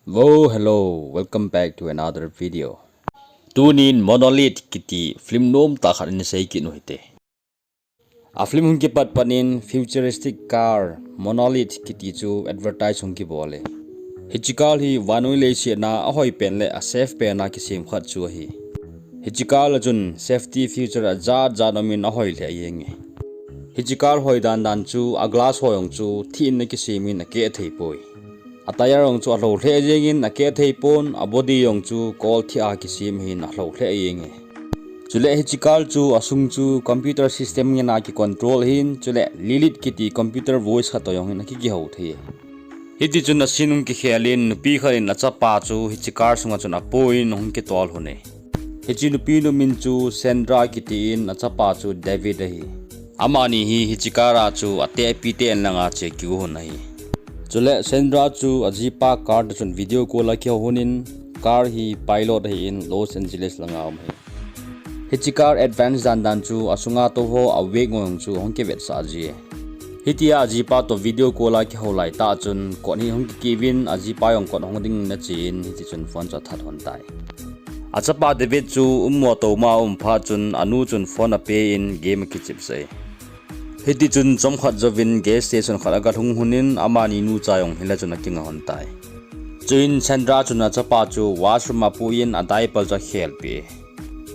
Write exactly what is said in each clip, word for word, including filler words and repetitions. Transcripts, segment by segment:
Wo, hello, welcome back to another video. Tunin Monolith kiti film nomtah khat in sei kit u hite. A film hung kipat panin futuristic car Monolith kiti chu advertise hung kibol e. Hiche car hi vannoi leiset a ahoipen le asafe pen a kisem khat chu ahi. Hiche car a chun safety feature ajat jat umin ahoi lheh jenge. Hiche car hoi dan dan chu a glass ho jong chu thih in akisem in akeh thei poi. A tyre jong chu alho lheh jengin akeh thei pon, a body jong chu kol thih a kisem ahin alho lheh jenge. Chule hiche car chu asung chu computer system ngen a kicontrol ahin, chule Lilith kiti computer voice khat toh jong hin akikihou thei. Hitichun a scene hung kikhel in nupi khat in achapa chu hiche car sunga chun apuiyin hung kitol lhon e. Hiche nupi nu min chu Sandra kitin achapa chu David ahi. Amani hi hiche car a chu atehpi teh in langa che kigo lhon ahi. Chule Sandra chu ajipa car toh chun video call a kihou lhon in, car hi pilot ahin Los Angeles langa um ahi. Hiche car advance dan dan chu asunga tou ho awake ngong chu hung kivetsah ji e. Hitia ajipa toh video call a kihou laitah chun kot hi hung kikiuvin ajipa jong kot hung dingin achen hitichun phone chu athat lhon tai. Achapa David chu ummo touma aum phat chun anu chun phone apen game akichepsah e. Hitichun chomkhat jouvin gas station khat aga lhung lhon in amani nucha jong hile chun akinga lhon tai. Chuin Sandra chun achapa chu washroom a apuiyin a diaper chu akhelpeh e.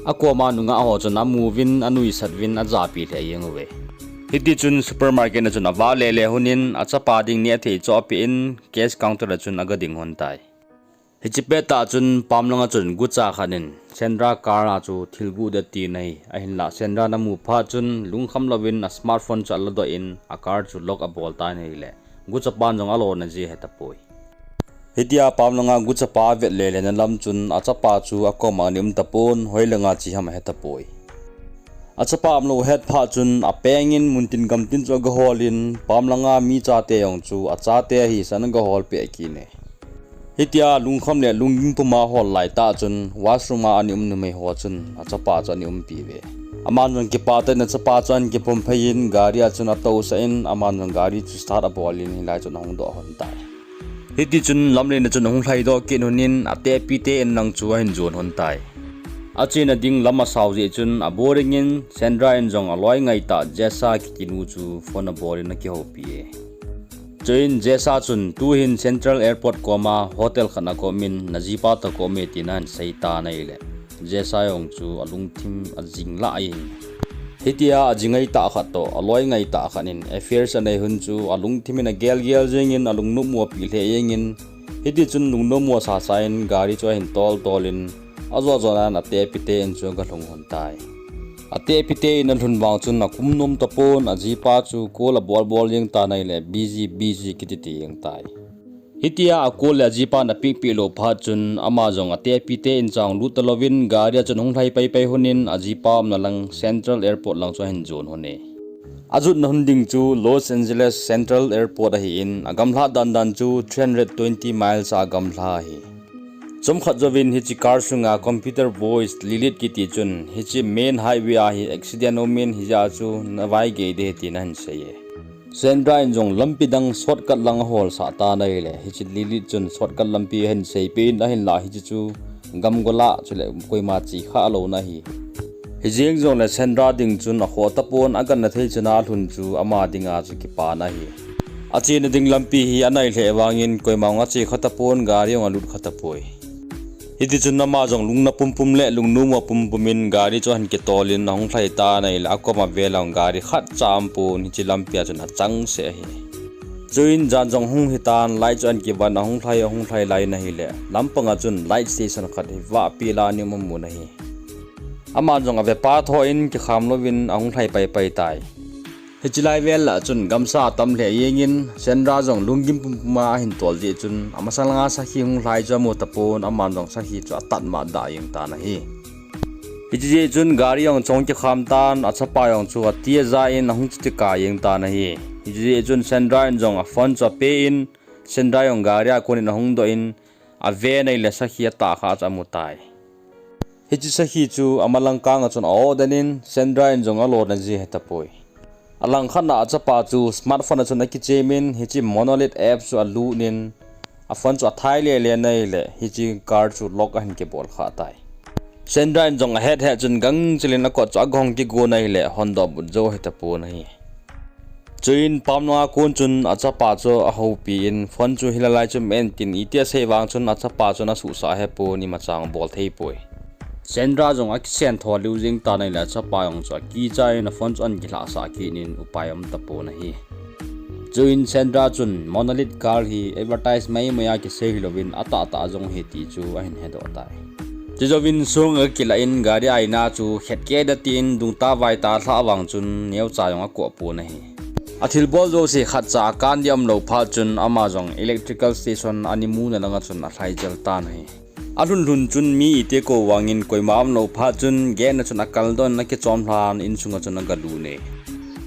Akoma nungah ho chun amuvin anuisat uvin ajapi lheh jeng uve. Hitichun supermarket a chun avah lele lhon in achapa ding nehthei chu apen cash counter a chun aga ding lhon tai. Hiche pettah chun pam langa chun gucha khat in Sandra car a chu thil guh ding atin ahi. Ahinlah Sandra in amu phat chun lungkham louvin a smartphone chu aladoh in a car chu lock abol tan ahile guchapan jong alona ji ahetapoi. Hitia pam langa guchapa avet lele na lam chun achapa chu akoma ana um tapon, hoilanga che ham ahetapoi. Achapa umlou ahet phat chun apengin muntin gamtin chu aga holin, pam langa mi chate jong chu achate ahisan aga holpeh kit e. Hitia lungkham le lunggim puma ahol laitah chun washroom a ana um numei ho chun achapa chu ana umpi uve. Aman jong kipah tah in achapa chu ana kipumphei in gari a chun atousah in aman jong gari chu start abolin hilai chun ahung doh lhon tai. Hitichun lamlen a chun ahung lhaidoh kit lhon in atehpi teh in lang chu ahin jon lhon tai. Achena ding lam asao jeh chun aboring in Sandra in jong aloi ngaitah Jessa kiti nu chu phone abolin akihoupi e. Chuin Jessa chun tuhin Central Airport koma hotel khat a ka umin najipa toh ka um e tin ahin sei tan ahile Jessa jong chu alungthim ajing lah jeng. Hitia ajing ngaitah khat toh aloi ngaitah khat in affairs anei lhon chu alungthim in agel gel jengin alungnommo api lheh jengin, hitichun lungnommo sasa in gari chu ahin tol tol in ajo jona in atehpi teh in chu aga lhung lhon tai. Atehpi teh in alhun vang chun akum nom tapon ajipa chu call abol bol jeng tan ahile busy busy kiti ti jeng tai. Hitia a call le ajipan apick peh lou phat chun ama jong atehpi teh in chu ahung lut talouvin gari a chun ahung lhai pai pai lhon in ajipa umna lang Central Airport lang chu ahin jon lhon e. Ajotna lhon ding chu Los Angeles Central Airport ahin agamlhat dan dan chu three hundred twenty miles a agamlha ahi. Chomkhat jouvin hiche car sunga computer voice Lilith kiti chun hiche main highway a hi accident aumin hijeh a chu navai gei ding ahi tin ahin sei e. Sandra in jong lampi dang shortcut lang aholsah tan ahile hiche Lilith chun shortcut lampi ahin seipeh in ahinlah hiche chu gamgol a chule koima che kha louna ahi. Hijeng jongle Sandra ding chun akhoh tapon, aganna thei chana alhun chu ama dinga chu kipana ahi. Achena ding lampi hi anai lheh vangin koima jong ache kha tapon, gari jong alut kha tapoi. Hitichun ama jong lungna pumpum le lungnommo pumpum in gari chu ahin kitolin ahung lhai tan ahile akoma vel a jong gari khatcha aumpon hiche lampia chun achangseh ahi. Chuin jan jong hung hitan light chu ahin kivan ahung lhai ahung lhai lai in ahile lampanga chun light station khat hi vahpi la ana um amun ahi. Aman jong avepa thoh in kikham louvin ahung lhai pai pai tai. Hiche lai vel lah chun gamsa atam lheh jengin Sandra jong lunggim pumpuma ahin tol jeh chun amasang langa sakhi hung lhai chu amu tapon, aman jong sakhi chu atat ma dah jeng tan ahi. Hiche jeh chun gari jong chu ahung kikham tan, achapa jong chu ati aja in ahung chuti kap jeng tan ahi. Hiche jeh chun Sandra in jong aphone chu apen, Sandra jong gari a konin ahung doh in aven ahile sakhi atah kha chu amu tai. Hiche sakhi chu amalangkang a chun a-oh den in Sandra in jong alona ji ahetapoi. Alangkhat a achapa chu smartphone a chun akichem in hiche Monolith app chu alut in a phone chu athai lele na ahile, hiche car chu lock ahin kibol kha tai. Sandra in jong ahet het chun gangchel in akot chu agong kigon ahile, hon doh but jou ahi tapon ahi. Chuin pamlanga kon chun achapa chu ahoupi in phone chu hilalai chu men tin iti asei vang chun achapa chun asuhsah ahepon imacha bol thei poi. Sandra jong akisen tho lheh jeng tan ahile achapa jong chu akicha in a phone chu ahin kilhahsah kit in upai um tapon ahi. Chuin Sandra chun Monolith car hi advertise maimai a kisei hilouvin atahtah jong ahi ti chu ahin hedoh tai. Chujouvin song akilah in gari aina chu khet kei da tin dungta vaita lhah vang chun neocha jong akoh pon ahi. Athilbol jouse khatcha akan ding umlou phat chun ama jong electrical station a ana muna langa chun alhai jel tan ahi. Alhun lhun chun mi iti kou vangin koima umlou phat chun gate na chun akaldoh in akichom lhan insunga chun agalut e.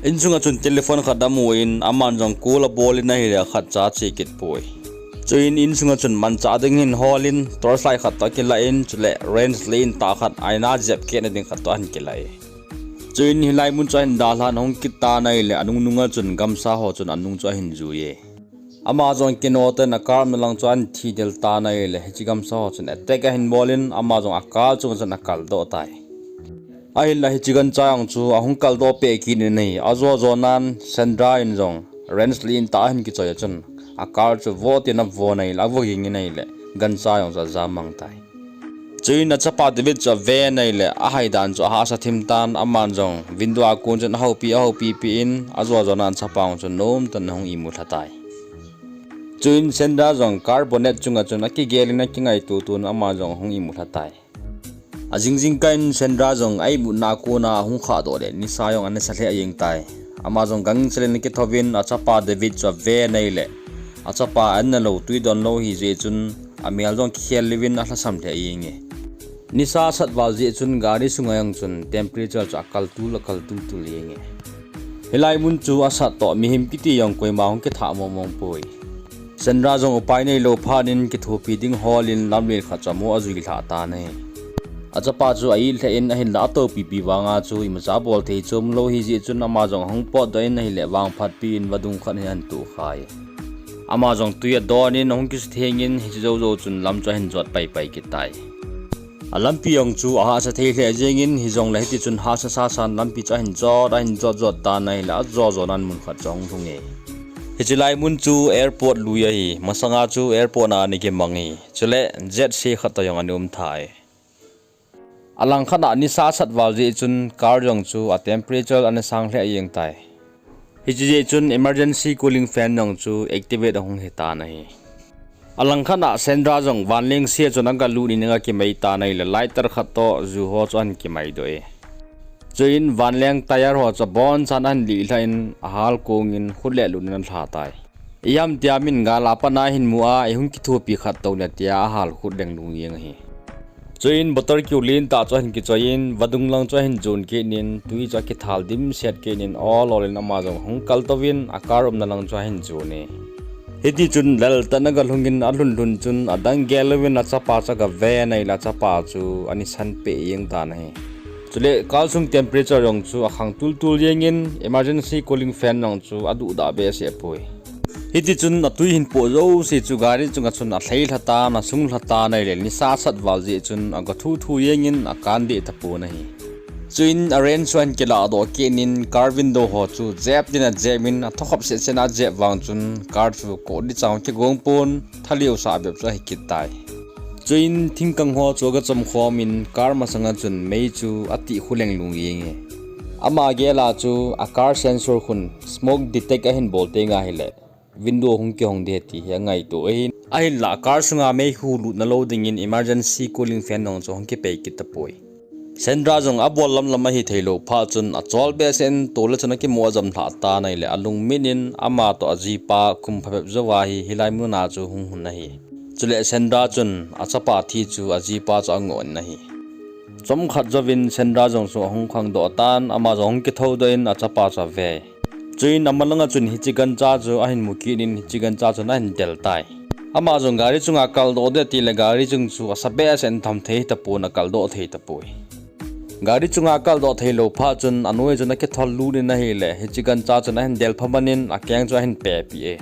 Insunga chun telephone khat amun aman jong call abol in ahile khatcha ache kit poi. Chuin insunga chun manchah ding ahin hol in torchlight khat toh akilah in chule wrench lentah khat aina jep kit na ding khat toh ahin kilah e. Chuin hilai mun chu ahin dalhan ahung kit tan ahile anung nunga chun gamsa ho chun anung chu ahin jui e. Ama jong kinoh tah in a car umna lang chu ahin thidel tan ahile hiche gamsa ho chun attack ahin bol in ama jong a car chunga chun akaldoh tai. Ahinla hiche gancha jong chu ahung kaldoh peh kit in ahi, ajo jo nan Sandra in jong wrench lentah ahin kichoi a chun a car chu vo tin avon ahile avo ging in ahile gancha jong chu ajam mang tai. Chuin achapa David chu aven ahile ahaidan chu ahahsa thim tan aman jong window a kon chun ahoupi ahoupi peh in ajo jo nan achapa jong chu nomtah in ahung imu lha tai. Chuin Sandra jong car bonnet chunga chun akigel in akingaito ton ama jong ahung imu lha tai. Ajing jingkah in Sandra jong a imutna a kona ahung khahdoh le nisa jong ana sa lheh jeng tai. Ama jong gangchel in akithouvin achapa David chu aven ahile achapa an nalou twi donlou ahijeh chun amel jong kikhel lheh in alhasam lheh jeng e. Nisa asat val jeh chun gari sunga jong chun temperature chu akal tul akal tul tul jeng e. Hilai mun chu asat toh mihem kiti jong koima hung kithah mong mong poi. Sandra jong upai neilou phat in kithopi ding hol in lamlen khat chu amu ajui lhah tan ahi. Achapa chu a-it lheh in ahinla atopipi vanga chu imacha bol thei chu umlou ahijeh chun ama jong ahung potdoh in ahile vangphatpi in vadung khat hi ahin tohkhai. Ama jong twi adon in ahung kisutheng in hiche jou jou chun lam chu ahin jot paipai kit tai. Alampi jong chu ahahsa thei lheh jeng in hijongle hitichun hahsa sasan lampi chu ahin jot ahin jot jot tan ahile ajo jo nan mun khat chu ahung lhung e. Hiche lai mun chu airport lui ahi, masanga chu airport na ana kimang e, chule jet se khat toh jong ana um tha e. Alangkhat a nisa asat val jeh chun car jong chu a temperature ana sang lheh jeng tai. Hiche jeh chun emergency cooling fan jong chu activate ahung hitan ahi. Alangkhat a Sandra jong vanleng sea chun agalut in agakimai tan ahile lighter khat toh ju ho chu ahin kimaidoh e. Chuin vanleng tyre ho chu abonchan ahin lihlhah in ahal kong in khut le lut in alha tai. Ijemtia min gal a pat a hin mu a, ihung kithopi khat tou le tia ahal khut leng lung jeng ahi. Chuin bottle keu lentah chu ahin kichoi in vadung lang chu ahin jon kit in twi chu akithal dimset kit in ol ol in ama jong ahung kaltouvin a car umna lang chu ahin jon e. Hitichun lel tah in agalhung in alhun lhun chun adang gel louvin achapa chu agaven ahile achapa chu ana sanpeh jeng tan ahi. Chule car sung temperature jong chu akhang tul tul jeng in emergency cooling fan jong chu aduhdah behseh poi. Hitichun atwi hin poh jouse chu gari chunga chun alhai lha tan asung lha tan ahile nisa asat val jeh chun ago thu thu jeng in akan deh tapon ahi. Chuin a wrench chu ahin kilahdoh kit in car window ho chu jep din ajep in athokhop seh seh in ajep vang chun car chu koh ding chang kigong pon thalio sah bep chu ahi kit tai. Chuin thingkang ho chu agachom khom in car masanga chun mei chu atih khu leng lung jeng e. Ama gel a chu a car sensor khun smoke detect ahin bol teng ahile window hung kihong ding ahi ti hi angaito ahin. Ahinla car sunga meikhu lutna lou dingin emergency cooling fan jong chu hung kipei kit tapoi. Sandra jong abol lam lam ahithei lou phat chun achol behseh in tole chun akimo ajam lhah tan ahile alungmit in ama toh ajipa kum phabep jouva hi hilai muna chu hung lhun ahi. Chule Sandra chun achapa thi chu ajipa chu angoh in ahi. Chomkhat jouvin Sandra jong chu ahung khangdoh tan ama jong ahung kithoudoh in achapa chu ave. Chuin amalanga chun hiche gancha chu ahin mu kit in hiche gancha chun ahin del tai. Ama jong gari chunga kaldoh ding atile gari chung chu asa behseh in tham thei tapon akaldoh thei tapoi. Gari chunga kaldoh theilou phat chun anoi chun akithol lut in ahile hiche gancha chun ahin del phaman in akeng chu ahin pepi e.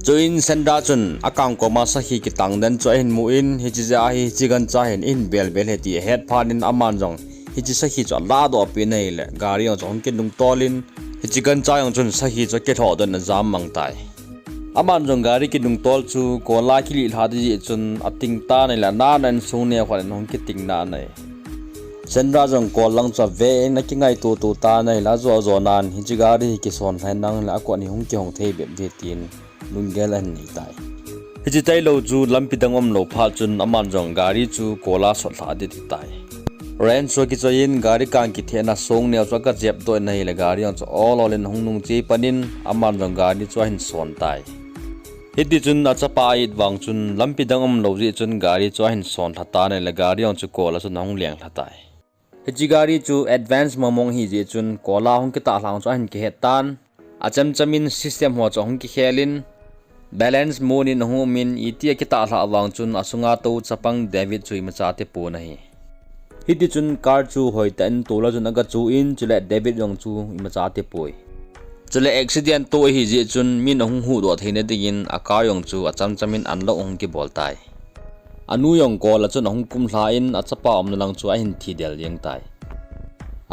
Chuin Sandra chun akang koma sakhi kitang den chu ahin mu in, hiche jeh a hi hiche gancha hin ihin bel bel ahi ti ahet phat in aman jong hiche sakhi chu aladoh peh in ahile, gari jong chu ahung kinung tol in, hiche gancha jong chun sakhi chu akilhoh doh in ajam mang tai. Aman jong gari kinung tol chu kol a kilih lha ding jeh chun ating tan ahile, ana ana in song neo khat in ahung kiting nan ahi. Sandra jong kol lang chu ave in akingaito to tan ahile, ajo jo nan hiche gari hi kison lhai nang le akot hi hung kihong thei bep ding tin lunggel ahin nei tai. Hiche tailou chu lampi dang umlou phat chun aman jong gari chu kol a sot lha ding ahi tai. Wrench chu akichoi in gari kang kithehna song neo chu akajep doh in ahile, gari jong chu ol ol in ahung nung che pan in aman jong gari chu ahin son tai. Hiti chun achapa a-it vang chun lampi dang umlou jeh chun gari chu ahin son lha tan ahile, gari jong chu kol a chun ahung leng lha tai. Hiche gari chu advance mong mong ahi jeh chun kol a hung kitah lha chu ahin kihet tan. Acham cham in system ho chu ahung kikhel in, balance mun in ahung um in, iti akitah lha vang chun asunga tou chapang David chu imacha ati pon ahi. Hiti chun car chu hoitah in tol a chun agachu in, chule David jong chu imacha ati poi. Chule accident toh ahi jeh chun min ahung huhdoh theina dingin a car jong chu acham cham in unlock ahung kibol tai. Anu jong kol a chun ahung kum lha in achapa umna lang chu ahin thi del jeng tai.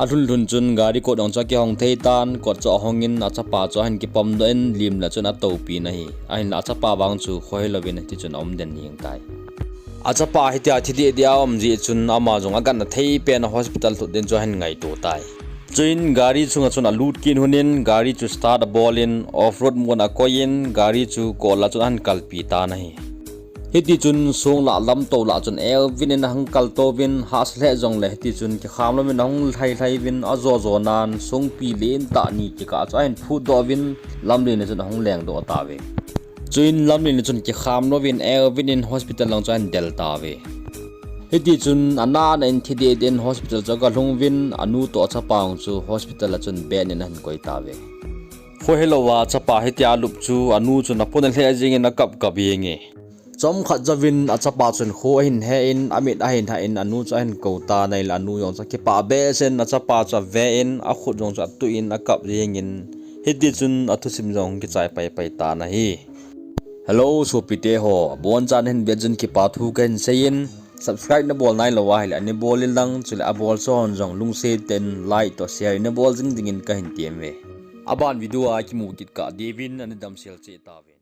Alhun lhun chun gari kot jong chu akihong thei tan, kot chu ahong in achapa chu ahin kipom doh in lim le chun atoupi in ahi. Ahinla achapa vang chu khohei louvin hiti chun aum den jeng tai. Achapa hitia thi deh deh a um jeh chun ama jong agatna thei pen a hospital lhut din chu ahin ngaito tai. Chuin gari chunga chun alut kit hun in gari chu start abol in off road mode a akoi in gari chu kol a chun ahin kalpi tan ahi. Hiti chun song lah lamtou lah chun euvin in ahung kaltou vin, hahsa lheh jongle hiti chun kikham louvin ahung lhai lhai vin, ajo jo nan songpi lentah ni kikah chu ahin phutdoh vin lamlen a chun ahung lengdoh tauve. Chuin lamlen a chun kikham louvin euvin in hospital lang chu ahin del tauve. Hiti chun ana ana in thi deh deh in hospital chu agalhung vin, anu toh achapa jong chu hospital a chun bed in ahin koi tauve. Khohei louva achapa hitia alup chu anu chun apon alheh jeng in akap kap jenge. Chomkhat jouvin achapa chun kho ahin he in, amit ahin hah in anu chu ahin kou tan ahile anu jong chu akipah behseh in achapa chu ave in akhut jong chu atuh in akap jeng in, hiti chun athusim jong kichai pai pai tan ahi. Hello sopite ho, abonchan nahin vet jeh un kipa thu kahin sei in, subscribe nabol nailou ahile ana bol in lang, chule abol sahon jong lungset tah in like toh share nabol jing dingin kahin tem uve. Aban video a kimu kit kah diuvin ana damsel cheh tauve.